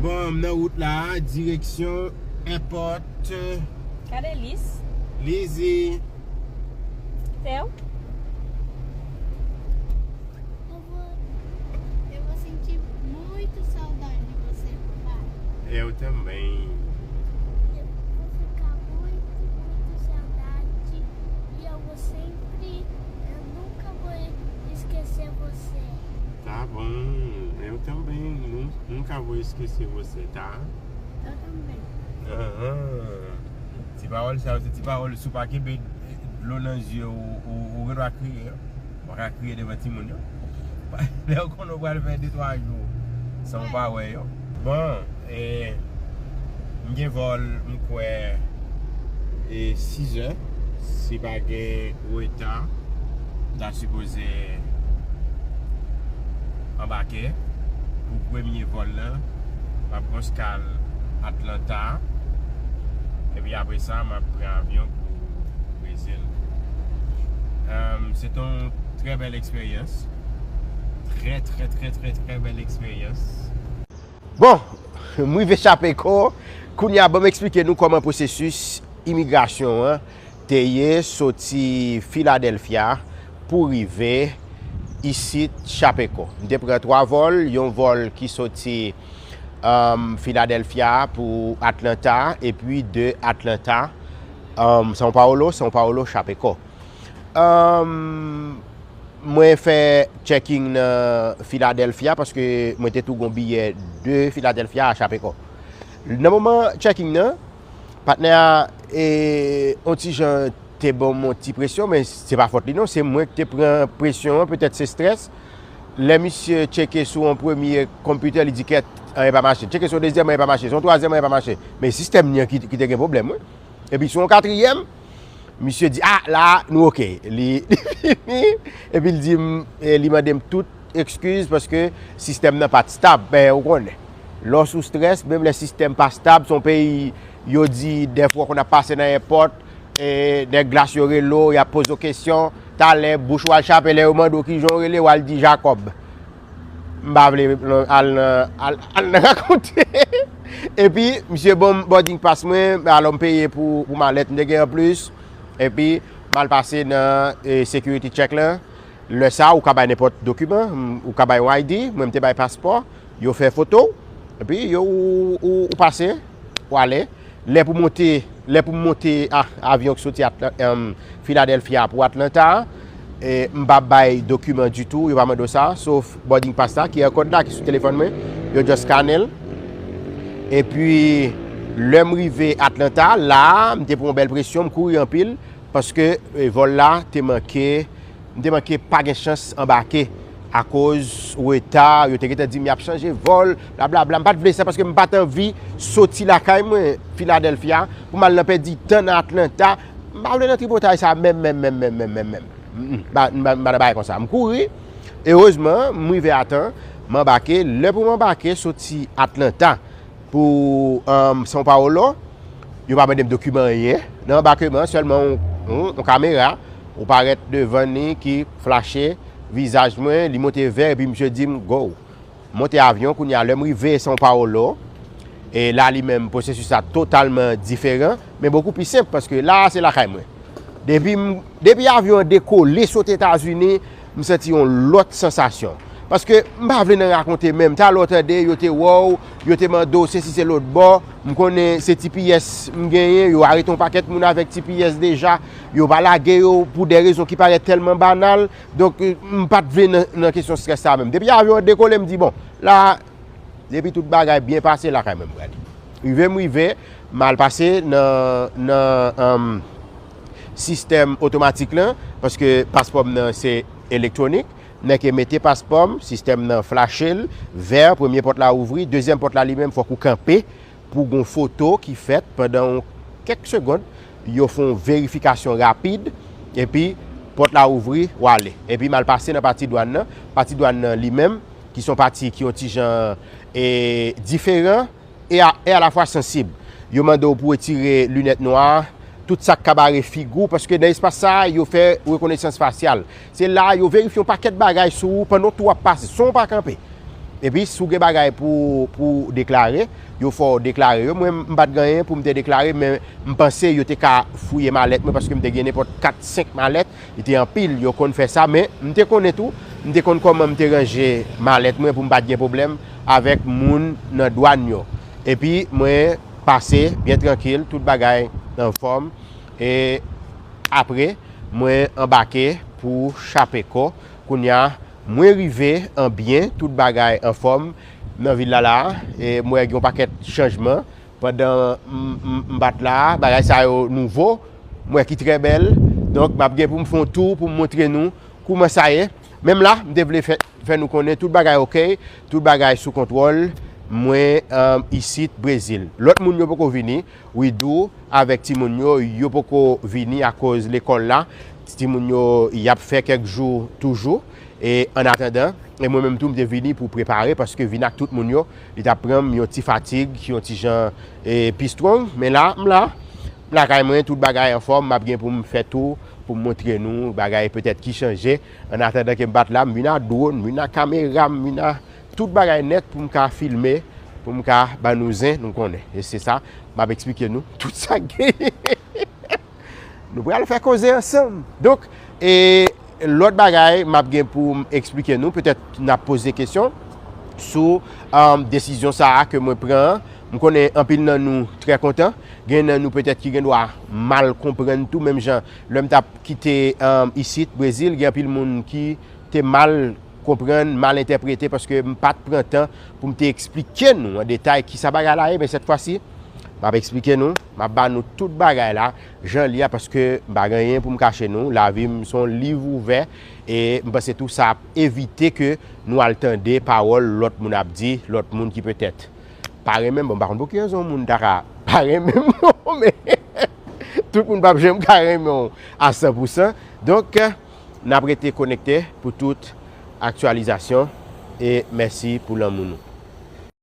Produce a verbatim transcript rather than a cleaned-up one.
Bon, m nan wout la, direksyon airport. Cadê Liz? Lizzy. Theo? Eu vou, eu vou sentir muito saudade de você, papai. Eu também. Eu vou ficar muito, muito saudade e eu vou sempre, eu nunca vou esquecer você. Tá bom, eu também. Nu- Nunca vou esquecer você, tá? Eu também. Aham. Ti pawòl sa yo, se ti pawòl, si w pa kenbe dlo nan zye w, ou, ou gen dwa kriye. Ou pa ka kriye devan timoun yo. Lè w konnen w pral fè de twa jou san w pa wè yo. Bon, e, m gen vòl, m kwè, e sizè, si pa gen reta, m ta sipoze anbake pou premye vòl lan. M ap pran eskal Atlanta. Epi apre sa, m ap pran avyon pou Brezil. Um, se te yon trè bèl eksperyans. Trè, trè, trè, trè, trè bèl eksperyans. Bon, m rive Chapecó. Kounye a, ban m eksplike nou kòman pwosesis imigrasyon an te ye soti Philadelphia pou rive isit Chapecó. M te pran twa vòl, yon vòl ki soti um, Philadelphia pou Atlanta, epi de Atlanta, um, São Paulo, São Paulo, Chapecó. Um, mwen fè checking nan Philadelphia paske mwen te tou gon biyè de Philadelphia a Chapecó. Nan moman checking nan, patnè a, e, on ti jan te ban m on ti presyon, men se pa fòt li non, se mwen ki te pran presyon an, petèt se strès. Lè misye tcheke sou yon premye konpitè, li di kèt, anyen pa mache. Tcheke sou yon dezyèm, anyen pa mache. Sou yon twazyèm, anyen pa mache. Men sistèm li an ki, ki te gen pwoblèm, wi. Epi sou yon katriyèm, misye di, a, la, nou oke. Li, li fini. Epi l di m, e, li mande m tout ekskiz paske sistèm nan pa t stab. Men, ou konnen. Lè w sou strès, menm lè sistèm pa stab, se yon peyi, yo di, dèfwa w konn ap pase nan èpòt, e, nèg glas yo rele w, y ap poze w kesyon. Talè, bouch ou al chape, lè yo mande w kijan w rele, w al di Jakòb. M pa vle al nan, al, al nan rakonte. Epi, misye ban m boarding pass mwen, alò m peye pou, pou malèt m te gen anplis. Epi, m al pase nan, e, security check lan. Lè sa, ou ka bay nenpòt dokiman, m, ou ka bay yon I D, mwen m te bay paspò, yo fè foto w, epi yo, ou, ou, ou pase, ou ale. Lè pou monte, lè pou m monte a, avyon ki soti Atla- em, Philadelphia pou Atlanta, e, m pa bay dokiman ditou, yo pa mande w sa, sof boarding pass la, Q R code la ki sou telefòn mwen, yo just scannen l. Epi, lè m rive Atlanta, la, m te pran yon bèl presyon, m kouri anpil, paske, e, vòl la te manke, m te manke pa gen chans anbake akoz reta, yo te gentan di m y ap chanje vòl, blablabla. M pa t vle sa paske m pa t anvi soti lakay mwen, Philadelphia, pou m al nan pèdi tan nan Atlanta. M pa vle nan tripotay sa menm, menm, menm, menm, menm, menm, menm. Mm, mm. M pa, m pa, m pa nan bagay konsa. M kouri, erezman, m rive a tan, m anbake. Lè pou m anbake, soti Atlanta, pou, um, São Paulo, yo pa mande m dokiman anyen. Nan anbakeman, sèlman yon, yon, yon kamera, ou parèt devan li ki flache vizaj mwen, li monte vè, epi misye di m, "Go." Monte avyon, kounye a, lè m rive São Paulo, e la li menm, pwosesis la totalman diferan, men bokou pi senp, paske la a se lakay mwen. Depi m, depi avyon an dekole sot Etazini, m santi yon lòt sansasyon. Paske m pa vle nan rakonte menm. Talè w tande, yo te wè w, yo te mande w sesi se lòt bò. M konnen se T P S m genyen, yo arete yon pakèt moun avèk T P S deja. Yo pa lage yo pou de rezon ki parèt tèlman banal. Donk, m pa t vle nan, nan kesyon strès sa menm. Depi avyon an dekole, m di, "Bon, la, depi tout bagay byen pase, lakay mwen m prale." Rive m rive, m al pase nan, nan, um, sistèm otomatik lan, paske paspò m nan se elektwonik. Nèg ke mete paspò m, sistèm nan flache l, vè, premye pòt la ouvri, dezyèm pòt la li menm, fòk ou kanpe pou gon foto ki fèt pandan yon kèk segonn, yo fè yon verifikasyon rapid, epi pòt la ouvri, w ale. Epi m al pase nan pati dwàn nan, pati dwàn nan li menm, ki se yon pati ki yon ti jan, e, diferan, e a, e alafwa sansib. Yo mande w pou w retire linèt nwa, tout sa k ka bare figi w, paske nan espas sa a, yo fè rekonesans fasyal. Se la, yo verifye yon pakèt bagay sou ou pandan w tou ap pase, san w pa kanpe. Epi, si w gen bagay pou, pou deklare, yo fè w deklare yo. Mwen, m pa t gen anyen pou m te deklare, men m panse yo te ka fouye malèt mwen, paske m te gen nenpòt kat, senk malèt, li te anpil, yo konn fè sa, men m te konnen tou, m te konn kòman m te ranje malèt mwen pou m pa t gen pwoblèm avèk moun nan dwàn yo. Epi, mwen pase byen trankil, tout bagay anfòm. E apre, mwen anbake pou Chapecó. Kounye a, mwen rive an byen, tout bagay anfòm nan vil la la. E mwen gen yon pakèt chanjman pandan m, m, m pa t la. Bagay sa yo nouvo, mwen ki trè bèl. Donk, m ap gen pou m fè yon tou pou m montre nou kouman sa ye. Menm la, m te vle fè, fè nou konnen tout bagay oke, tout bagay sou kontwòl. Mwen, um, isit Brezil. Lòt moun yo poko vini. Widou avèk timoun yo, yo poko vini akoz lekòl la. Timoun yo, y ap fè kèk jou toujou. E an atandan, e mwen menm tou, m te vini pou prepare, paske vin ak tout moun yo, li t ap pran m yon ti fatig, yon ti jan, e, pi strong. Men la, m la. M lakay mwen, tout bagay anfòm, m ap gen pou m fè tou, pou m montre nou bagay petèt ki chanje. An atandan ke m pa t la, m vin a dwòn, m vin a kamera, m vin a tout bagay nèt pou m ka filme, pou m ka ban nou zen, nou konnen. E se sa, m ap eksplike nou tout sa k genyen. Nou pral fè koze ansanm. Donk, e lòt bagay m ap gen pou m eksplike nou, petèt n ap poze kesyon sou, um, desizyon sa a ke mwen pran an. M konnen anpil nan nou trè kontan. Gen nan nou petèt ki gen dwa mal konprann tou, menm jan lè m t ap kite, um, isit, Brezil, gen anpil moun ki te mal konprann, mal entèprete, paske m pa t pran tan pou m te eksplike nou an detay kisa bagay la ye, men sèt fwa si, m ap eksplike nou, m ap ba nou tout bagay la, jan l ye a, paske m pa gen anyen pou m kache nou, lavi m se yon liv ouvè, e m panse tou sa ap evite ke nou al tande pawòl lòt moun ap di, lòt moun ki petèt pa renmen m, bon, m pa konn pou ki rezon moun ta ka pa renmen m, non, men tout moun p ap janm ka renmen w a san pou san. Donk, n ap rete konekte pou tout aktyalizasyon e mèsi pou lanmou nou.